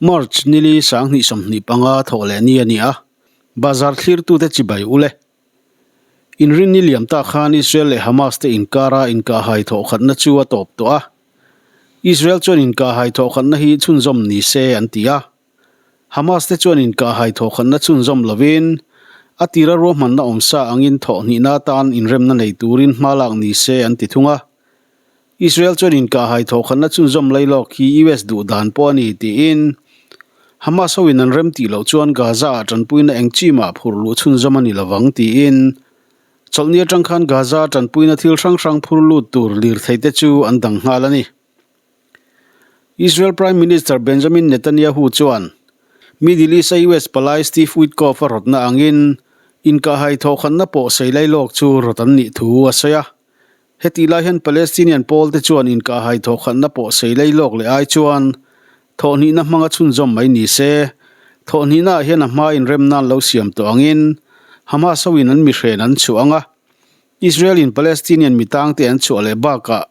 March nili 2025 thawh leh ni a ni a, bazar thlirtute chibai ul e. Inrinni liam ta khan Israel leh Hamas te inkara inkahhai thawhkhatna chu a tawp tawh a. Israel chuan inkahhai thawhkhatna hi chhunzawm ni se an ti a. Hamas te chuan inkahhai thawhkhatna chhunzawm lovin a tira ruahmanna awmsa angin thawhhnihna atan inremna nei turin hma lak ni se an ti thung a. Israel chuan inkahhai thawhkhatna chhunzawm lailawk hi US duh dan pawh a ni tiin Hamas hoin an rem tih loh chuan Gaza-ah tanpuina eng chi mah phur luh chhunzawm a ni lovang tiin chawlhni atang khan Gaza-a tanpuina thil hrang hrang phur lut tur lirthei te chu an dang nghal a ni. Israel Prime Minister Benjamin Netanyahu chuan Middle East-a US palai Steve Witkoff a rawtna angin inkahhai thawhkhatna pawh sei lailawk chu rawt an nih thu a sawi a. Hetih lai hian Palestinian pawl te chuan inkahhai thawhkhatna pawh sei lei lawk leh ai chuan thawhhnihna hmanga chhunzawm mai ni se. Thawhhnihnaah hian a hma inremna an lo siam tawh angin Hamas hoin an mihren an chhuah ang a, Israel in Palestinian mitangte an chhuah leh bakah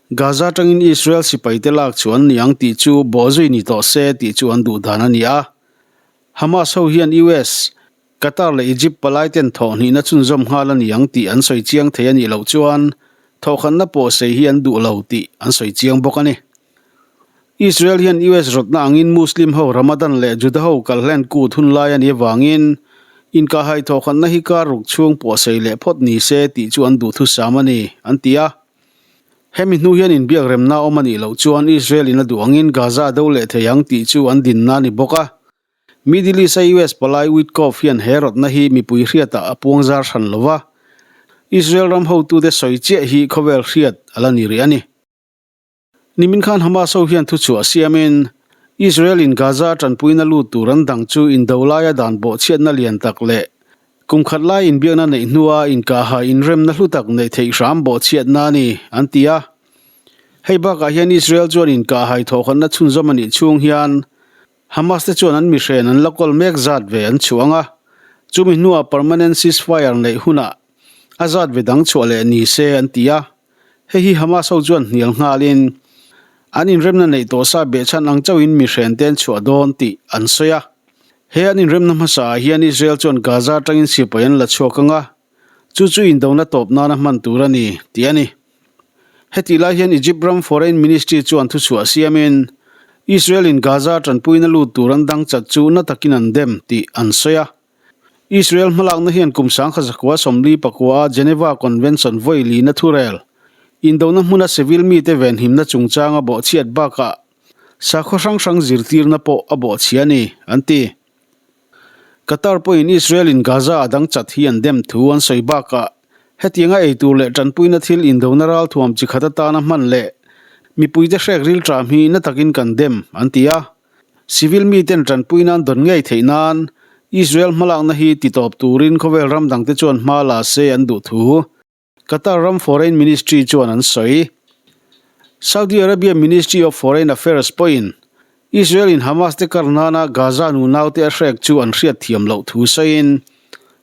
Gaza atangin Israel sipaite lak chhuah an ni ang tih chu bawhzui ni tawh se tih chu an duh dan a ni a. Hamas ho hian US Qatar leh Egypt palai ten thawhhnihna chhunzawm nghal a ni ang tih an sawi chiang thei a nih loh chuan thawhkhatna pawh sei hi an duh lo tih an sawi chiang bawk a ni. Israel hian US rawtna angin Muslim ho Ramadan leh Juda ho kalhlen kut hun lai a nih avangin inkahhai thawhkhatna hi kar ruk chhung pawh sei leh phawt ni se tih chu an duhthusam a ni, an ti a. Hemi hnu hian inbiak remna awm a nih loh chuan Israel in a duh angin Gaza a do leh thei ang tih chu an dinna a ni bawk a. Middle East-a US palai Witkoff hian he rawtna hi mipui hriatah a puang zar hran lo va, Israel ram hotute sawi chiah hi khawvel hriat a la ni rih a ni. Nimin khan Hamas ho hian thuchhuah siamin, Israel-in Gaza tanpuina lut tur an dang chu indo laia dan bawhchhiatna lian tak leh kum khat lai inbiakna neih hnua inkaha inremna hlu tak neih theih hram bawhchhiatna a ni, an ti a. Hei bakah hian Israel chuan inkahhai thawhkhatna chhunzawm a nih chhung hian Hamas te chuan an mihren an la kawl mek zat ve an chhuah ang a, chumi hnuah permanent ceasefire neih hunah a zat ve dang chhuah leh ni se an ti a. Hei hi Hamas ho chuan hnial nghalin an inremna neih tawh sa behchhan ang chauhin mihren te an chhuah dawn tih an sawi a. He an inremna hmasa ah hian Israel chuan Gaza atangin sipai an la chhuak ang a, chu chu indona tawp nana hman tur a ni tih a ni. Hetih lai hian Egypt ram Foreign Ministry chuan thuchhuah siamin Israel-in Gaza tanpuina lut tur an dang chat chu na takin an dem tih an sawi a. Israel hmalakna hian kum 1949-a Geneva Convention vawi lina thurel, indona hmuna civil mite venhimna chungchanga bawhchhiat bakah sakhaw hrang hrang zirtirna pawh a bawhchhia a ni, an ti. Qatar pawhin Israel-in Gaza a dang chat hi an dem thu an sawi bakah hetianga ei tur leh tanpuina thil indona ralthuam chi khat atana hman leh mipuite hrek rilṭam hi na takin kan dem, an ti a. Civil miten tanpuina an dawn ngei theih nan Israel hmalakna hi titawp turin khawvel ram dangte chuan hma la se an duh thu. Qatar ram Foreign Ministry chuan an sawi. Saudi Arabia Ministry of Foreign Affairs pawhin Israel-in Hamas te kar nana Gaza nunaute a hrek chu an hriat thiam loh thu sawiin,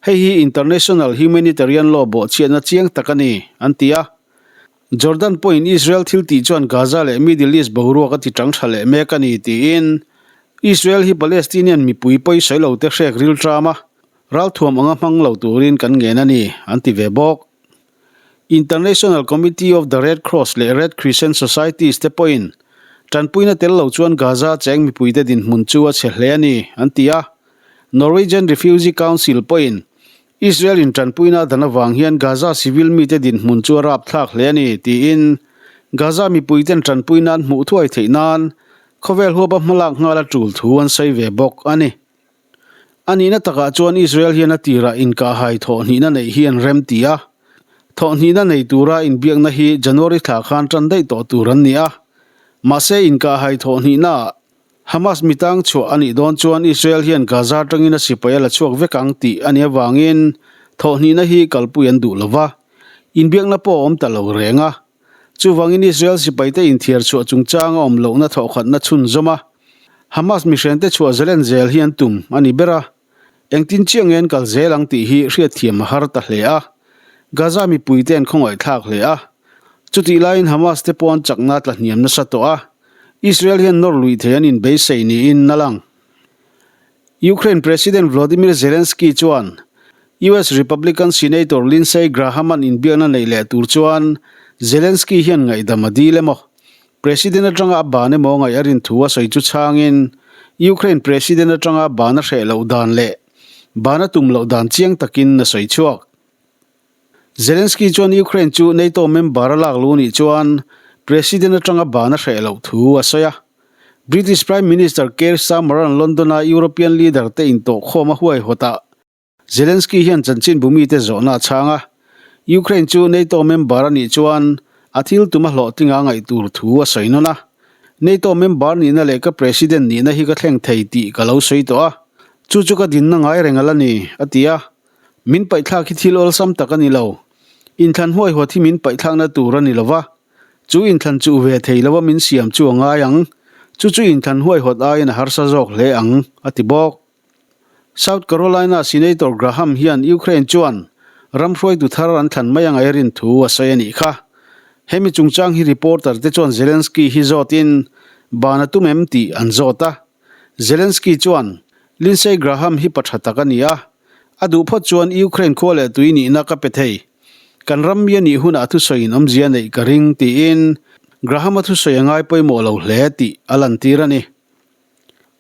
hei hi international humanitarian law bawhchhiatna chiang tak a ni, an ti a. Jordan pawhin Israel thil tih chuan Gaza leh Middle East boruak a ti tang tha leh mek a ni tiin Israel hi Palestinian mipui pawi sawi lote hrek rilṭam a, Ralthuam anga hmang lo turin kan ngen a ni, an ti ve bawk. International Committee of the Red Cross leh Red Crescent Societies te pawhin tanpuina tel lo chuan Gaza cheng mipuite dinhmun chu a chhe hle a ni, an ti a. Norwegian Refugee Council pawhin Israel-in tanpuina a dan avang hian Gaza civil mite dinhmun chu a rapthlak hle a ni, tiin Gaza mipuiten tanpuina an hmuh thuai theih nan khawvel huapa hmalak nghal a tul thu an sawi ve bawk a ni. A nihna takah chuan Israel hian a tirah inkahhai thawhhnihna neih hi an rem ti a, thawhhnihna nei tura inbiakna hi January thla khan tan daih tawh tur an ni a. Mahse inkahhai thawhhnihnaah Hamas mitang chhuah a nih dawn chuan Israel hian Gaza atangin a sipai a la chhuak vek ang tih a nih avangin thawhhnihna hi kalpui an duh lo va, inbiakna pawh a awm ta lo reng a. Chuvangin Israel sipaite inthiar chhuah chungchanga awm lohna thawhkhatna chhunzawm a, Hamas mihrente chhuah zalen zel hi an tum a ni ber a, engtin chiah nge an kal zel ang tih hi hriatthiam a har ta hle a, Gaza mipuite an khawngaihthlak hle a, chutih laiin Hamas te pawh an chakna tla hniam nasa tawh a, Israel hian nawr luih thei an inbeisei niin a lang. Ukraine President Volodymyr Zelensky chuan US Republican Senator Lindsey Graham-a'n inbiakna neih leh tur chuan Zelensky hian ngaihdam a dil emaw, President atanga a ban emaw ngaih a rin thu a sawi chu chhangin Ukraine President atanga ban a hreh loh dan leh ban a tum loh dan chiang takin a sawi chhuak. Zelensky chuan Ukraine chu NATO member a lak lu nih chuan President atanga ban a hreh loh thu a sawi a. British Prime Minister Keir Starmer-a'n London-a European leader te intawhkhawm a huaihawtah Zelensky hian chanchinbu mite zawhna a chhang a. Ukraine chu NATO member a nih chuan a thil tum a hlawhtling a ngaih tur thu a sawi nawn a. NATO member nihna leh ka President nihna hi ka thleng thei tih ka lo sawi tawh a, chu chu ka dinna ngai reng a la ni, a ti a. Min paihthlak hi thil awlsam tak a ni lo. Inthlan huaihawt hi min paihthlakna tur a ni lo va, chu inthlan chuh ve thei lova min siam chu a ngai ang. Chu chu inthlan huaihawt aiin a harsa zawk hle ang, a ti bawk. South Carolina Senator Graham hian Ukraine chuan ram hruaitu thar an thlan mai angai rin thu a sawi a nih kha. Hemi chungchang hi reporter te chuan Zelensky hi zawtin ban a tum em tih an zawt a. Zelensky chuan, Lindsey Graham hi pa tha tak a ni a, a duh phawt chuan Ukraine khua leh tui nihna ka pe thei. Kan ram mi a nih hunah thusawiin awmzia neih ka ring, tiin Graham-a thusawi a ngai pawimawh lo hle tih a lantir a ni.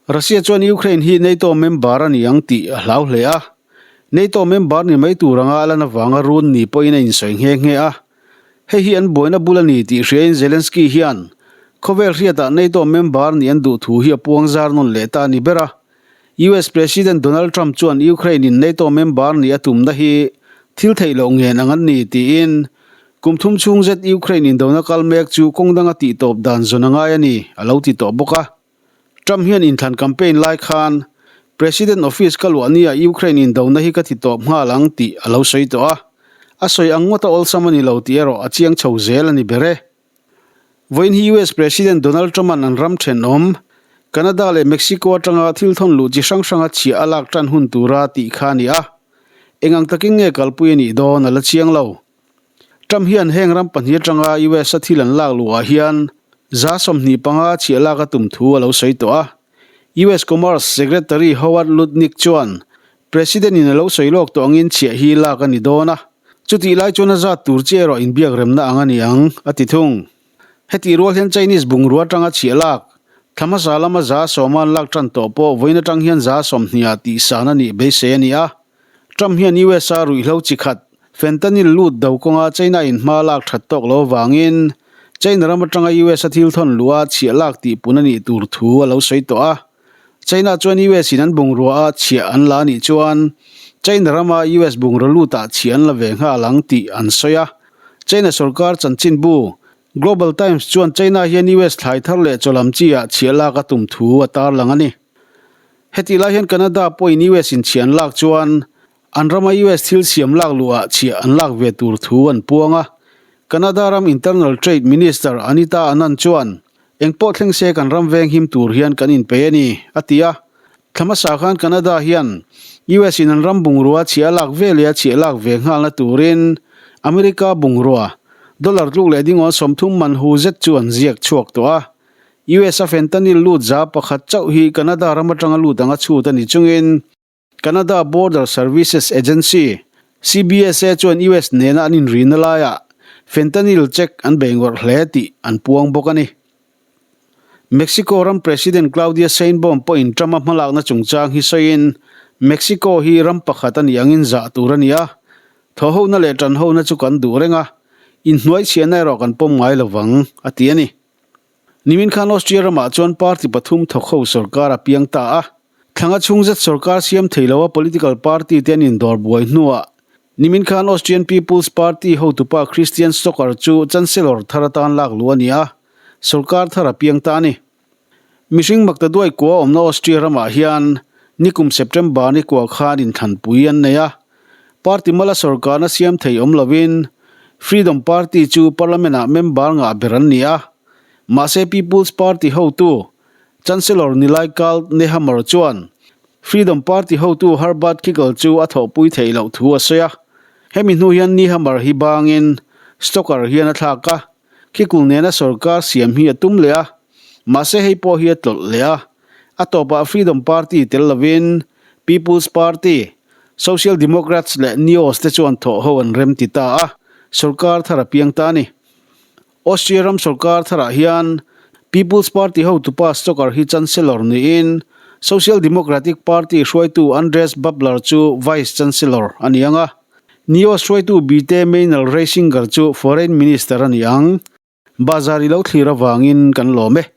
Russia chuan Ukraine hi NATO member a ni ang tih a hlau hle a, NATO member ni mai tur anga a lan avanga run ni pawhin a insawi nghe nghe a. Hei hi an buaina bul a ni tih hriain Zelensky hian khawvel hriatah NATO member nih an duh thu hi a puang zar nawn leh ta a ni ber a. US President Donald Trump chuan Ukraine-in NATO member nih a tumna hi thil theih loh ngen ang an ni tiin kum thum chhung zet Ukraine indona kal mek chu kawng danga tihtawp dan zawn a ngai a ni a lo ti tawh bawk a. Trump hian inthlan campaign lai khan President office ka luah nia Ukraine indona hi ka ti tawp nghal ang tih a lo sawi tawh a, a sawi ang ngawt a awlsam a ni lo tih erawh a chiang chho zel a ni ber e. Vawiin hi US President Donald Trump-a'n an ram thenawm Canada leh Mexico atanga thil thawn luh chi hrang hranga chhiah a lak tan hun tura tih kha a ni a, eng ang takin nge kalpui a nih dawn a la chiang lo. Trump hian heng ram pahnih atanga US a thil an lak luhah hian 25% chhiah lak a tum thu a lo sawi tawh a. US Commerce Secretary Howard Lutnick chuan President in a lo sawi lawk tawh angin chhiah hi lak a ni dawn a, chutih lai chuan a zat tur chi erawh inbiak remna ang a ni ang, a ti thung. Hetih rual hian Chinese bungrua atanga chhiah lak, thla hmasa lama 10% an lak tan tawh pawh vawiin atang hian 20% ah tihsan a nih beisei a ni a. Trump hian US a ruihhlo chi khat, fentanyl lut do kawnga China in hma lak that tawk lo avangin China ram atanga US a thil thawn luh a chhiah lak tih pun a nih tur thu a lo sawi tawh a. China chuan US in an bungrua a chhiah an la anih chuan China rama US bungraw lut ah chhiah an la ve nghal ang tih an sawi a. China sorkar chanchinbu Global Times chuan China hian US thlai thar leh chawlam chi ah chhiah lak a tum thu a tarlang a ni. Hetih lai hian Canada pawhin US in chhiah an lak chuan an rama US thil siam lak luhah chhiah an lak ve tur thu an puang a. Canada ram Internal Trade Minister Anita Anand chuan, Engpawh thleng se kan ram veng him tur hian kan inpei a ni, a ti a. Thla hmasa khan Canada hian US in an ram bungrua chhiah a lak ve leh a chhiah lak ve nghalna turin America bungrua dollar tluk leh dingawn 30 man hu zet chu an ziak chhuak tawh a. US a fentanyl lut 1% chauh hi Canada ram atanga lut anga chhut a ni chungin Canada Border Services Agency, CBSA, chuan US nena an inrina laiah fentanyl check an bei ngawrh hle tih an puang bawk a ni. Mexico ram President Claudia Sheinbaum pawhin Trump-a hmalakna chungchang hi sawiin Mexico hi ram pakhat a nih angin zah tur a ni a, thawhhona leh tanhona chu kan duh reng a, inhnuaichhiahna erawh kan pawm ngai lovang, a ti a ni. Nimin khan Austria ramah chuan party pathum thawk ho sorkar a piang ta a. Thlanga chhung zet sorkar siam thei loa political party te an indawr buai hnuah nimin khan Austrian People's Party hotupa Christian Stocker chu Chancellor thar atan lak luh a ni a, sorkar thar a piang ta a ni. Mihring maktaduai kua awmna Austria ramah hian nikum September ni kua khan inthlanpui an nei a. Party mala sorkarna siam thei awm lovin Freedom Party chu Parliament-ah member ngah ber an ni a. Mahse People's Party hotu Chancellor Nilai Karl Nehammer chuan Freedom Party hotu Herbert Kickl chu a thawhpui theih loh thu a sawi a. Hemi hnu hian Nehammer hi bangin Stocker hian a thlak a, Kickl nena sorkar siam hi a tum leh a. Mahse hei pawh hi a tlawlh leh a, a tawpah Freedom Party tel lovin People's Party, Social Democrats leh Neos te chuan thawh ho an rem ti ta a, sorkar thar a piang ta a ni. Austria ram sorkar tharah hian People's Party hotupa Stocker hi Chancellor niin Social Democratic Party hruaitu Andreas Babler chu Vice Chancellor a ni ang a. Neos hruaitu Bite Meinl Reisinger chu Foreign Minister a ni ang. Bazar i lo thlir avangin kan lawm e.